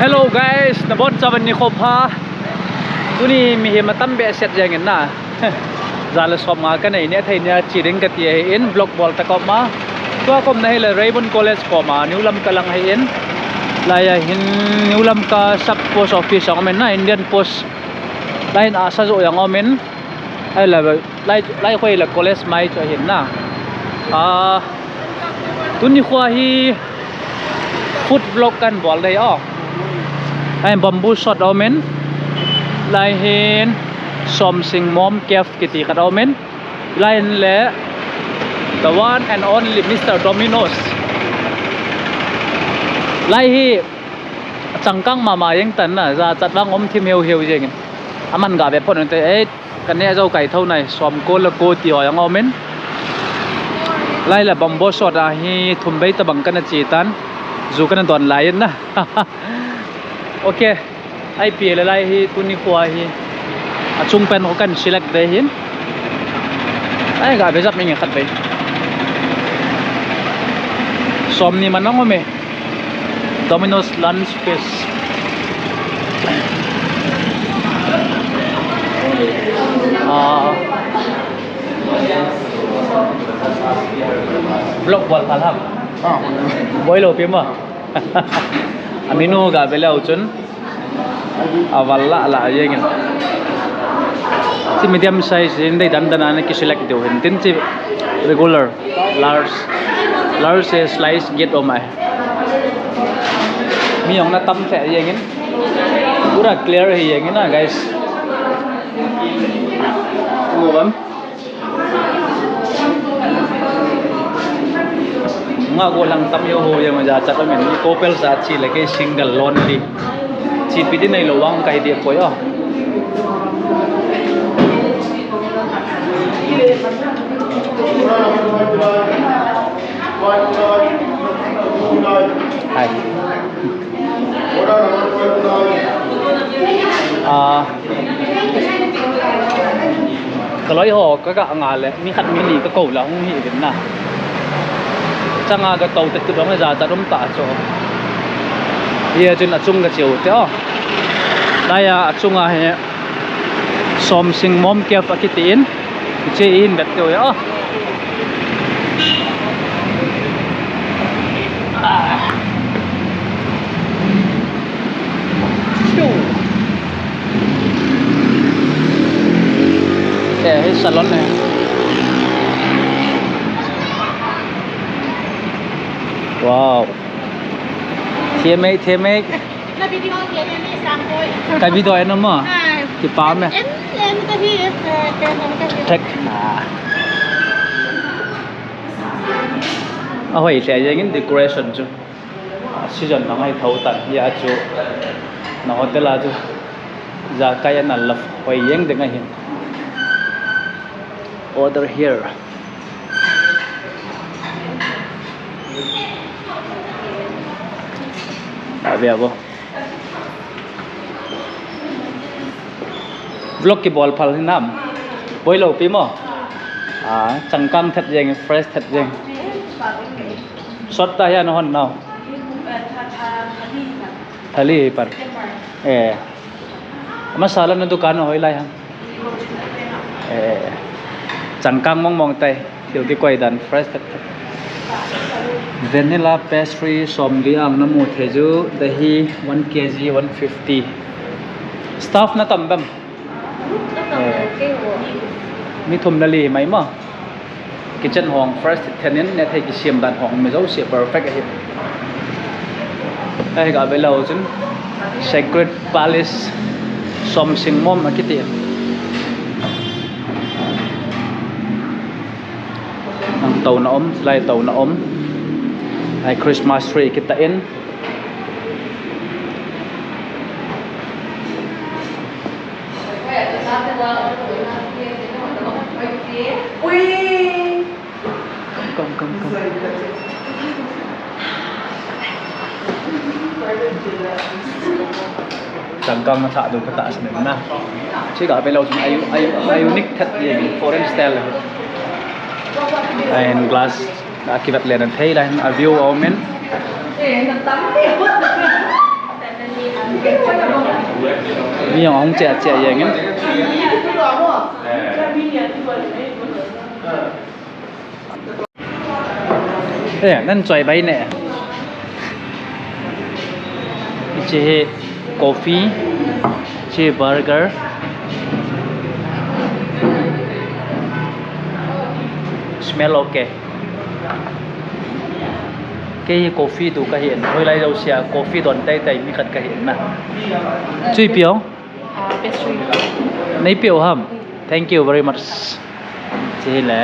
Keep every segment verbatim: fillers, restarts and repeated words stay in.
Hello guys, nabonchauvin nikho pha. Tuni mihem atam behseh jengin na. Ja le som nga kanei, nehthei nia che ding kati ahin, vlog bol ta kauma. Tua kaumna hi le Raybon College koma, New Lamka lang ahin. Laiya hin New Lamka sub post office jong aumin na, Indian Post. Laiya hin asa jo jong aumin. Ahile, lai, lai khu le college mai chu ahin na. Ah, tuni khoa hi food vlog kan bol ding ahi. Ahin bamboo shot aumin. Lai hin Somsing Mom Cafe kiti khat aumin. Lai hin le the one and only Mister Domino's. Lai hi changkang mama jeng tan na, jachat vang um thim heu heu jengin. Aman ga ve phot inte, eh, Ka neh jou kai thou nai, som ko le ko ti ho jong aumin. Lai le bamboo shot a hi thum vei tabang kana che tan. Ju kana don lai in na. Ok. Ipi le lai hi tuni khoa hi. Achung pen ho kan select ding ahin. Ai ga ve jap inge khat vei. Som ni man ong aume. Domino's Lunch Fish. Ah. Vlog bol phal ham. Ah. Boi lou pi ma. Aminu ga ve leu chun. Aval la la jengin. Chi medium size in dei dan dan a na ki select diu hin. Tin chi regular, large. Large se slice get um ahi. Mi jong na tam lheh jengin. Pura clear hi jengin na, guys. Ngo bam. Nga go lang tam jo ho jeng jachat aumin, couple sa che le kei single lonely. Chepi di neilou vang kahi deh poi o. Hai. Ah. Ka loi ho ka ga nga le, mi khat mi ni ka kou la hung hi vin na. Changa ka tou te tu dong le jachat um ta chu. Hia chun achung ka cheu te o. Laiya achunga hi Somsing Mom Cafe akiti in. Che in vet te o ya. Ah. Chu. Eh, hi salon ne. Wow. Thiam e, thiam e. Na video ke ne ni sang koi. Ka video e na ma. Hai. Kipah e. En, en ka hi, eh, ka hi. Thek. Ah. Ahoi lheh jengin decoration chu. Season nang ahi thou tan hia chu. Na hotel a chu. Jakai ana love hoi jeng ding ahin. Order here. Ave avo. Vlog kibol phal hinam. Boi lou pi mo. Ah, changkang that jeng, fresh that jeng. Sot ta hia na hon nau. Thali hi pan. Eh. Masala na dukan hoilai ham. Eh. Changkang mong mong tai. Thil kikoi dan fresh tak tak. Vanilla pastry som li ang na mu thei chu, dahi one K G one fifty. Staff na tam bam? Eh, mi thum na li mai ma. Kitchen hong fresh thei thenin, nehthei kisiam dan hong mi jouse perfect ahi. Ahi ga ve leu chun Sacred Palace Somsing Mom akiti. Ang touna um, lai touna um. Ai Christmas tree kita in. Ui. Come, come, come, come. Changkang na thah dun ka ta sin na. Chi ga ve leu chun ai, ai, ai unique that ye foreign style. Ai glass na kivat le na thei la a view aumin. Mi jong ahung che che jeng in. Eh, nan choi bai ne. Hiche hi coffee, hiche burger. Smell okay. Kei hi coffee tu kahi in, hoilai jousea coffee don tei tei mi khat kahi in na. Chui piong. Ah, pastry. Nei peh u ham. Thank you very much. Hiche hi le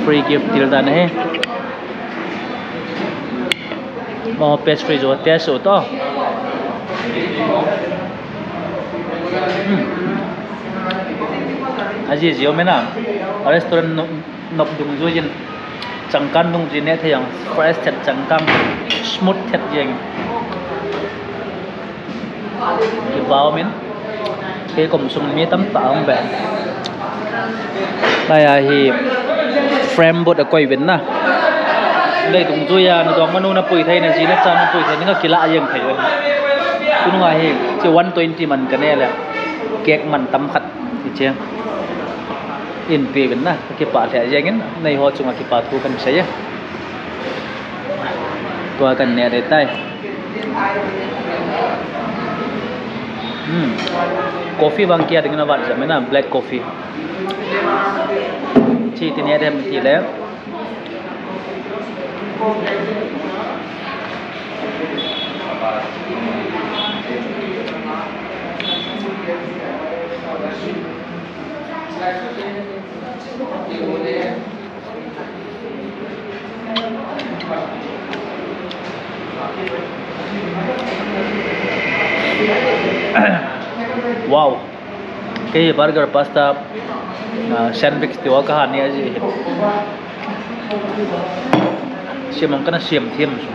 free gift til dan ahi. Mo pastry jo test u to. Hmm. Aji ji um e na. Restaurant no. Nop dungjui in, changkang dungjui neh thei jeng, fresh thet changkang, smooth thet jeng. Kipa um in, kei kom sung mi tamtah ahung ve. Lai a hi frame board akoi uvin na. Lei dungjui a, nadong manu napui thei, naji nacha napui thei, nanga kilah jeng thei. Tunung a hi, hiche one twenty man kaneh le, cake man tam khat, hiche. Hin pe uvin na, kakipah lheh jeng in, neiho chunga kipa thu kahin sei e. Tua kahin neh ding tai. Hmm. Coffee vang kia ding na vat jam e na, black coffee. Chi ti neh dem ti le. Wow. Kei burger, pasta, ah, sandwich ti ho kaha ni aji. Siam ang kana siam thiam su.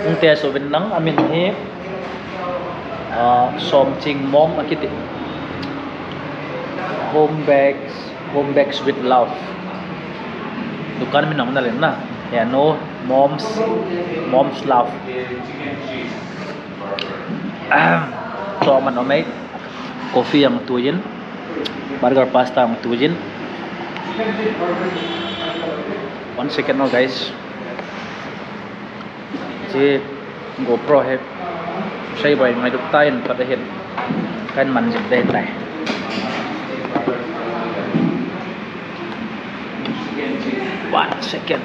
Hung test uvin lang, amin hi, ah, Somching Mom akiti. Home bakes, home bakes with love. Dukan min nang na len na. Ya no, mom's, mom's love. Ahem. Som an om e. Coffee jong tui in. Burger, pasta jong tui in. One second now, guys. Hiche GoPro hi sei boi ngai duk tai in pat ahin. Kahin man jing ding tai. One second.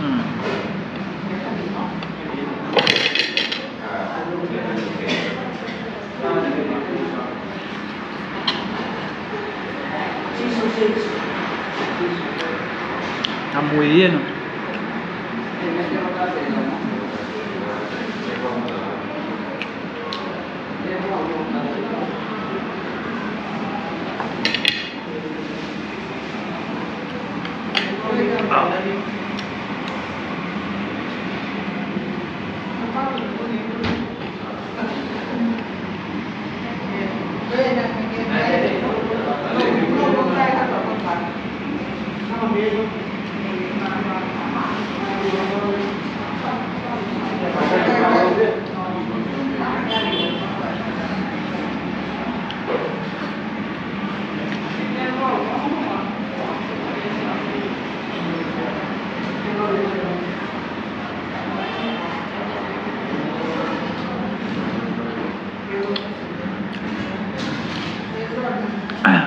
Hmm. Amui yen.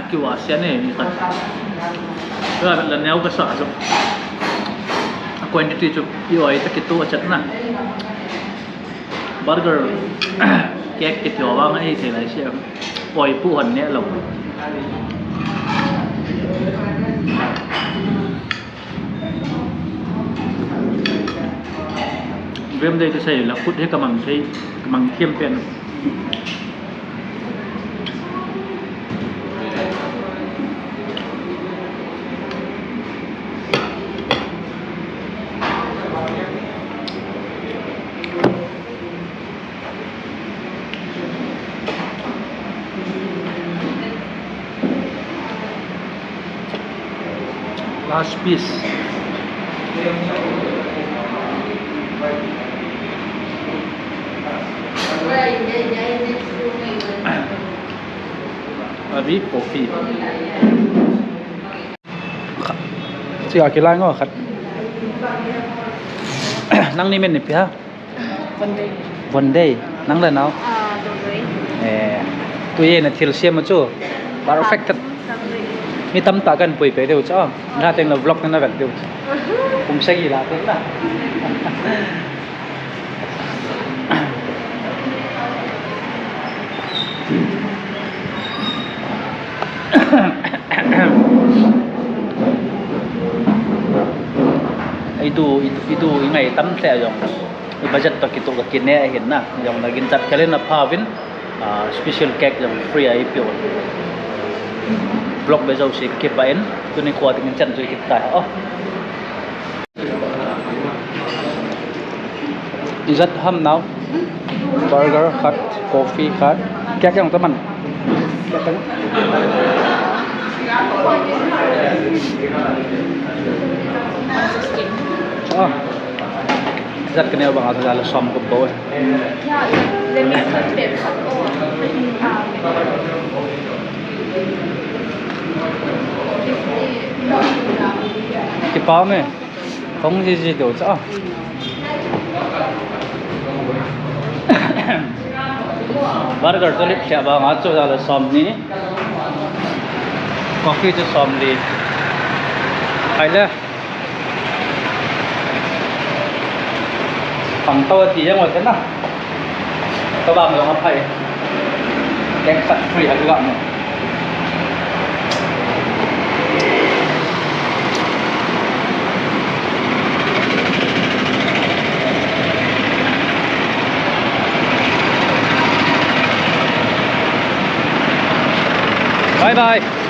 Kiva sia ne, ni khat. Ka la neo ka sa chu. A quantity chu i oi ta kitu a chat na. Burger, cake kiti ho vang ahi thei lai sia. Oi pu hon ne lo. Vem dei kisei la khut hi ka mang thei, ka mang thiam pen. Last piece. Abi coffee. Chia kilai ngo khat. Nangni min ipi ham? Vonde. Vonde. Nang le nao? Ah, Dodoi. Eh, tuin nathil siam chu perfect. Tam, tam doi. Mi tamtah kan pui pe deu chu. Nga teng na vlog na vet deu chu. Kum sagi la teng na. Itu, itu, itu ingai tam te jong. I budget toh kitoh ka kine ahin na. Jong na ginchat kalen na phavin, ah, special cake jong free a ipi u. Vlog be jouse ka kipah in, tuni kho ding in chan jui kit tai. Oh. Ijat ham nao. Burger khat, coffee khat. Cake jong taman. Cake jong. Ah. Ijat ka neo banga sa jale som ko bo. Kipah me. Kong ji ji deu cha. Burger chu lit lheh banga chu jale som ni. Coffee chu som li. Khai le. Pang to ti jeng wa na. To bang jong aphai. Keng sat free ha ga mo. Bye bye.